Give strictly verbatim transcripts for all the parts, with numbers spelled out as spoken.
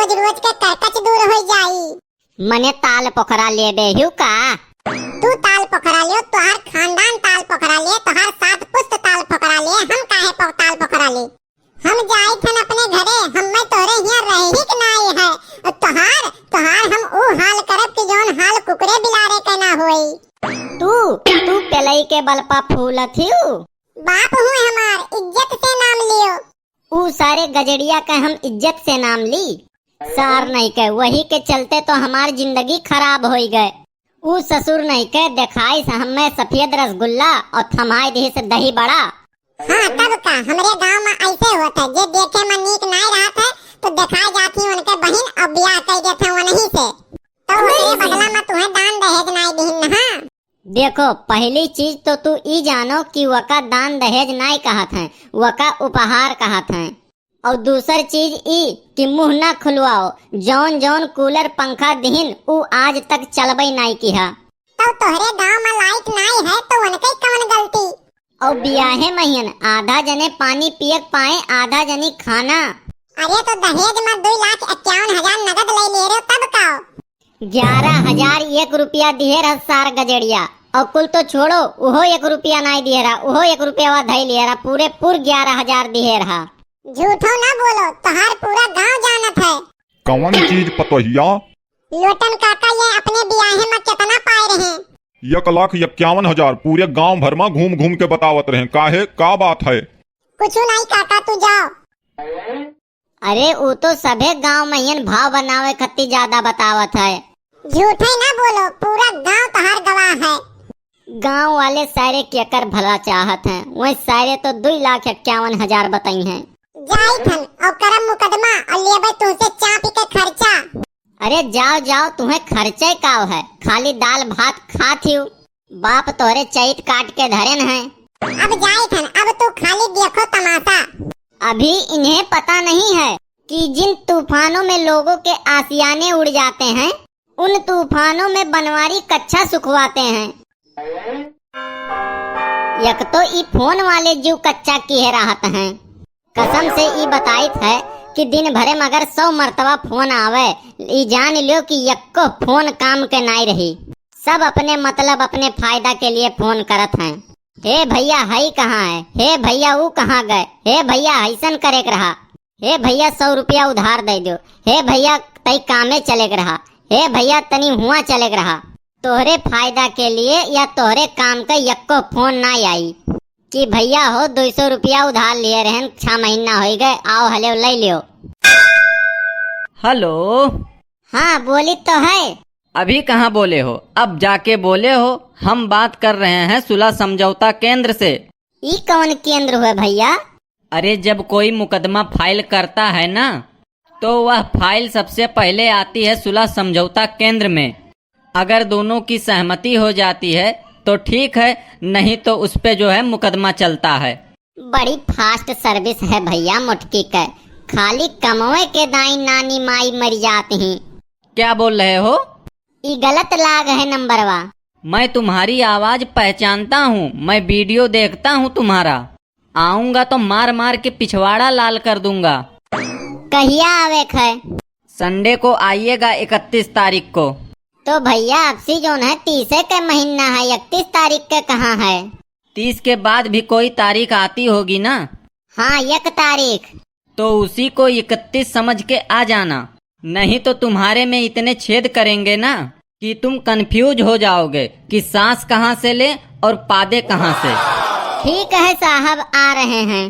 रोज रोज के करकच दूर होइ जाई। मने ताल पोखरा लेबे हिउ का? तू ताल पोखरा लियो, तोहार खानदान ताल पोखरा ले, तोहार सात पुस्त ताल पोखरा ले, हम काहे पो-, ताल पोखरा ले? हम जाइत हन अपने घरे, हम्मे तोहरे हियां रहे ही के नाई है। तोहार, तोहार हम ऊ हाल करब कि जौन हाल कुकुरे बिलारे के ना होई। तू, तू पेलई के बल पा फूलत हिउ। बाप हुए हमार, इज्जत से नाम लियो। ऊ सारे गजड़िया के हम इज्जत से नाम ली। सार नहीं के, वही के चलते तो हमार जिंदगी खराब होई गए। ऊ ससुर नहीं के देखाइस हमें सफेद रसगुल्ला और थमाई दिहिस दही बड़ा। हाँ, तब का, हमरे गांव में ऐसे होत है, जे देखे में नीक नाई रहत है, तो देखाए जात ही उनके बहिन और ब्याह कर देत है वनही से। तो ओकरे बदला में तुहें दान दहेज नाई दिहिन ना। देखो, पहली चीज तो तू ई जानो कि वका दान दहेज नाई कहत हैं, वका उपहार कहत हैं। और दूसर चीज ई कि मुंह ना खुलवाओ, जौन जौन कूलर पंखा दिहिन ऊ आज तक चलबई नाई किहा। तो तोहरे गांव में लाइट नाई है तो उनके कौन गलती? और बियाहे महियन आधा जने पानी पियक पाए, आधा जनी खाना। अरे तो दहेज में दो लाख इक्यावन हजार नगद ले ले रहे तब का? ग्यारह हजार एक रुपया दिहे रहा सार गजेड़िया, और कुल तो छोड़ो, उहो एक रुपया नाई दिहे रहा, उहो एक रुपया धई लिहे रहा, पूरे पूर ग्यारह हजार दिहे रहा। झूठो ना बोलो, तोहार पूरा गांव जानत है। कवन चीज पतोहिया? लोटन काका ये अपने बियाहे में कितना पाए रहे? एक लाख इक्यावन हजार। पूरे गांव भर में घूम घूम के बतावत रहे, काहे, का बात है? कुछ नहीं काका, तू जाओ। अरे, ऊ तो सभे गांव महियन भाव बनावे खत्ती ज्यादा बतावत है। झूठे ना बोलो, पूरा गांव तोहार गवाह है। गांव वाले सारे केकर भला चाहत हैं, वही सारे तो दुई लाख इक्यावन हजार बताई हैं। जाई थन और करम मुकदमा और लेबे तुमसे चाप के खर्चा। अरे जाओ जाओ, तुम्हें खर्चे काव है, खाली दाल भात खात हिउ। बाप तोहरे चैत काट के धरेन है। अब जाई थन, अब तू खाली देखो तमाशा। अभी इन्हें पता नहीं है कि जिन तूफानों में लोगों के आशियाने उड़ जाते हैं, उन तूफानों में बनवारी कच्छा सुखवाते हैं। एक तो ई फोन वाले जीव कच्चा किहे रहत हैं। कसम से ई बताइत है कि दिन भरे में अगर सौ मर्तबा फोन आवे, ई जान लियो कि यक्को फोन काम के नाई रही। सब अपने मतलब, अपने फायदा के लिए फोन करत हैं। हे भैया, हई कहाँ है? हे भैया, ऊ कहाँ गए? हे भैया, हईसन करे के रहा। हे भैया, सौ रुपया उधार दे दो। हे भैया, तई कामे चले के रहा। हे भैया, तनी हुआ चले के रहा। तोहरे फायदा के लिए या तोहरे काम के यक्को फोन ना आई कि भैया हो, दो सौ रुपया उधार लिए रहन, छह महीना होई गए, आओ हले ले लियो। हेलो। हाँ, बोली तो है। अभी कहाँ बोले हो, अब जाके बोले हो। हम बात कर रहे हैं सुलह समझौता केंद्र से। ई कौन केंद्र हुए भैया? अरे, जब कोई मुकदमा फाइल करता है ना, तो वह फाइल सबसे पहले आती है सुलह समझौता केंद्र में। अगर दोनों की सहमति हो जाती है तो ठीक है, नहीं तो उस पे जो है मुकदमा चलता है। बड़ी फास्ट सर्विस है भैया मोटकी के, खाली कमवे के दाई नानी माई मर जात ही। क्या बोल रहे हो? ई गलत लाग है नंबरवा। मैं तुम्हारी आवाज पहचानता हूँ, मैं वीडियो देखता हूँ तुम्हारा। आऊंगा तो मार मार के पिछवाड़ा लाल कर दूंगा। कहिया आवे के है? संडे को आइएगा, इकतीस तारीख को। तो भैया, अब सी जौन है, तीसे के महीना है, इकतीस तारीख के कहाँ है? तीस के बाद भी कोई तारीख आती होगी ना? हाँ, एक तारीख। तो उसी को इकतीस समझ के आ जाना, नहीं तो तुम्हारे में इतने छेद करेंगे ना कि तुम कंफ्यूज हो जाओगे कि सांस कहाँ से ले और पादे कहाँ से। ठीक है साहब, आ रहे हैं।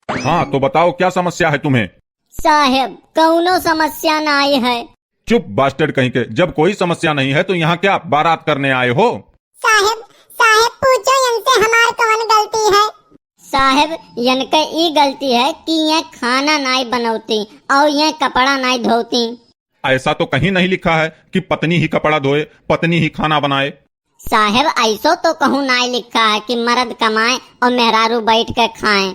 हाँ, तो बताओ, क्या समस्या है तुम्हें? साहेब, कौनो समस्या नाई है। चुप बास्टर्ड कहीं के, जब कोई समस्या नहीं है तो यहाँ क्या बारात करने आए हो? साहेब, साहेब, पूछो इनसे हमार कौन गलती है? साहेब, इनके ई गलती है कि ये खाना नाई बनौती और ये कपड़ा नाई धोती। ऐसा तो कहीं नहीं लिखा है कि पत्नी ही कपड़ा धोए, पत्नी ही खाना बनाए। साहेब, ऐसो तो कहूँ नाई लिखा है कि मर्द कमाए और मेहरारू बैठ के खाए।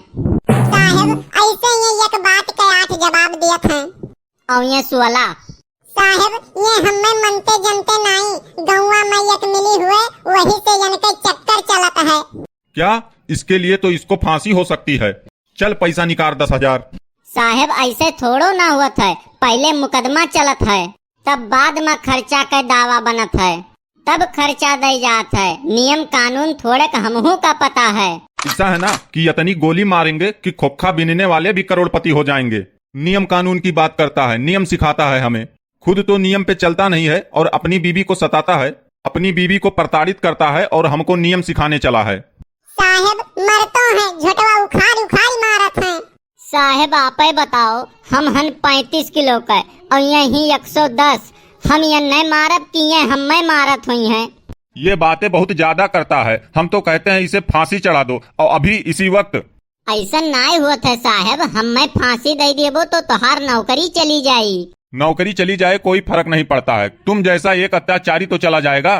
साहेब, ऐसे ये एक बात के आठ जवाब देत हैं। और ये सुअला। साहेब, ये हमें मनते जनते नाई, गौवा में एक मिली हुए, वही से इनके चक्कर चलत है। क्या? इसके लिए तो इसको फांसी हो सकती है। चल, पैसा निकाल दस हजार। साहेब, ऐसे थोड़ो ना होत है, पहले मुकदमा चलत है, तब बाद में खर्चा के दावा बनत है, तब खर्चा दई जात है। नियम कानून थोड़े क हमहू का पता है। ऐसा है ना कि इतनी गोली मारेंगे कि खोखा बीनने वाले भी करोड़पति हो जाएंगे। नियम कानून की बात करता है, नियम सिखाता है हमें। खुद तो नियम पे चलता नहीं है और अपनी बीवी को सताता है, अपनी बीवी को प्रताड़ित करता है और हमको नियम सिखाने चला है। साहेब, मरतो है, झोटवा उखाड़ उखाड़ मारत है। साहेब, आपे बताओ, हम हन पैंतीस किलो के और ये ही एक सौ दस, हम ये नहीं मारब कि ये हमें मारत हुई हैं? ये बातें बहुत ज्यादा करता है, हम तो कहते हैं इसे फांसी चढ़ा दो और अभी इसी वक्त। ऐसा नाय होत है साहेब, हमें फांसी दे देबो तो तोहार नौकरी चली जाई। नौकरी चली जाए, कोई फर्क नहीं पड़ता है, तुम जैसा एक अत्याचारी तो चला जाएगा।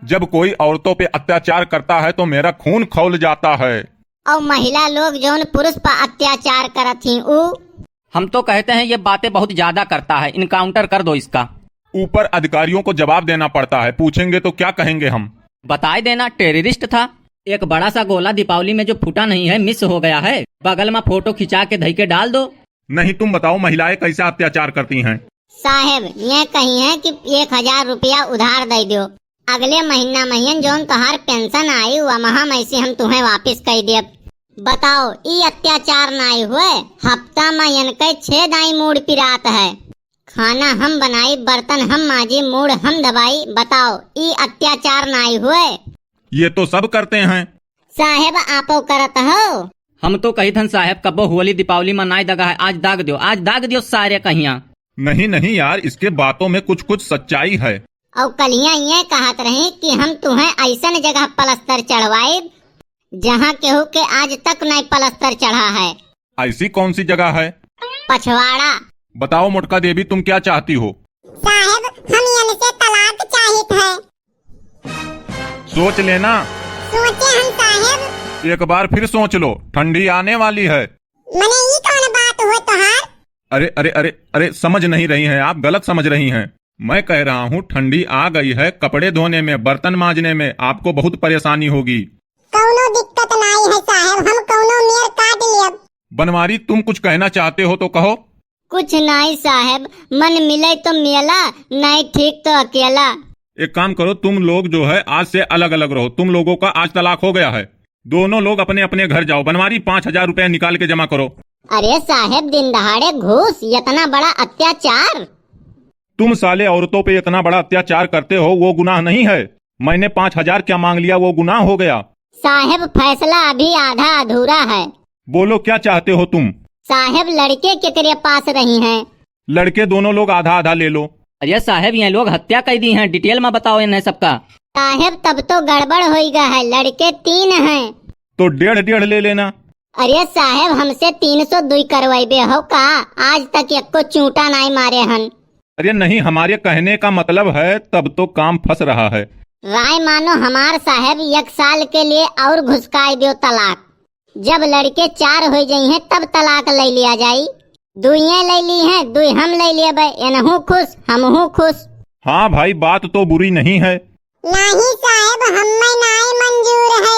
जब कोई औरतों पे अत्याचार करता है तो मेरा खून खौल जाता है। और महिला लोग जौन पुरुष पर अत्याचार करत ही ऊ। हम तो कहते हैं ये बातें बहुत ज्यादा करता है, encounter कर दो इसका। ऊपर अधिकारियों को जवाब देना पड़ता है, पूछेंगे तो क्या कहेंगे हम? बताए देना terrorist था। एक बड़ा सा गोला दीपावली में जो फूटा नहीं है, miss हो गया है, बगल में फोटो खिंचा के धई के डाल दो। नहीं, तुम बताओ, महिलाएं कैसा अत्याचार करती हैं? साहेब, ये कही है कि एक हजार रुपया उधार दे दो, अगले महीना में जौन तोहार पेंशन आई, वह महा में से हम तुम्हें वापस कर देब। बताओ, ई अत्याचार नाई हुए? हफ्ता में इनके छह दाई मूड़ पिरात है। खाना हम बनाई, बर्तन हम माजी, मूड़ हम दबाई। बताओ, ई अत्याचार नाई हुए? ये तो सब करते हैं। साहेब, आपो करत हो? हम तो कही थन साहेब, कब्बो होली दीपावली में नाई दगा है, आज दाग दियो, आज दाग दियो सारे कहिया। नहीं, नहीं यार, इसके बातों में कुछ, कुछ सच्चाई है। और कलिया ये कहत रही कि हम तुम्हें ऐसन जगह पलस्तर चढ़वाइब, जहाँ केहू के आज तक नहीं पलस्तर चढ़ा है। ऐसी कौन सी जगह है? पछवाड़ा। बताओ मोटका देवी, तुम क्या चाहती हो? साहेब, हम इनसे तलाक चाहित है। सोच लेना। सोचे हम साहेब। एक बार फिर सोच लो, ठंडी आने वाली है। मने ई कौन बात हुए तोहार? अरे, अरे, अरे, अरे, समझ नहीं रही हैं आप, गलत समझ रही हैं। मैं कह रहा हूँ, ठंडी आ गई है, कपड़े धोने में, बर्तन मांजने में आपको बहुत परेशानी होगी। कौनो दिक्कत नाई है साहेब, हम कौनो मेर काट लेब। बनवारी, तुम कुछ कहना चाहते हो तो कहो। कुछ नाई साहेब, मन मिले तो मेला, नाई ठीक तो अकेला। एक काम करो, तुम लोग जो है आज से अलग अलग रहो, तुम लोगों का आज तलाक हो गया है, दोनों लोग अपने अपने घर जाओ। बनवारी, पाँच हजार रुपया निकाल के जमा करो। अरे साहेब, दिन दहाड़े घूस, इतना बड़ा अत्याचार। तुम साले औरतों पे इतना बड़ा अत्याचार करते हो, वो गुनाह नहीं है? मैंने पाँच हजार क्या मांग लिया, वो गुनाह हो गया? साहेब, फैसला अभी आधा अधूरा है। बोलो, क्या चाहते हो तुम? साहेब, लड़के केकरे पास रही हैं? लड़के दोनों लोग आधा आधा ले लो। अरे साहेब, ये लोग हत्या कर दी हैं, detail में बताओ इन्हें सबका। साहेब, तब तो गड़बड़ होई गा है, लड़के तीन हैं। तो डेढ़ डेढ़ ले लेना। अरे साहेब, हमसे तीन सौ दुई करवाइबे हो का? आज तक एको चूटा नाई मारे हन। अरे नहीं, हमारे कहने का मतलब है, तब तो काम फंस रहा है। राय मानो हमार साहेब, एक साल के लिए और घुसकाई दो तलाक। जब लड़के चार हो जाई हैं, तब तलाक ले लिया जाई। दुइये ले ली हैं, दुई हम ले लेबे, एनहू खुश, हमहू खुश। हाँ भाई, बात तो बुरी नहीं है। नाही साहेब, हम्मे नाय मंजूर है।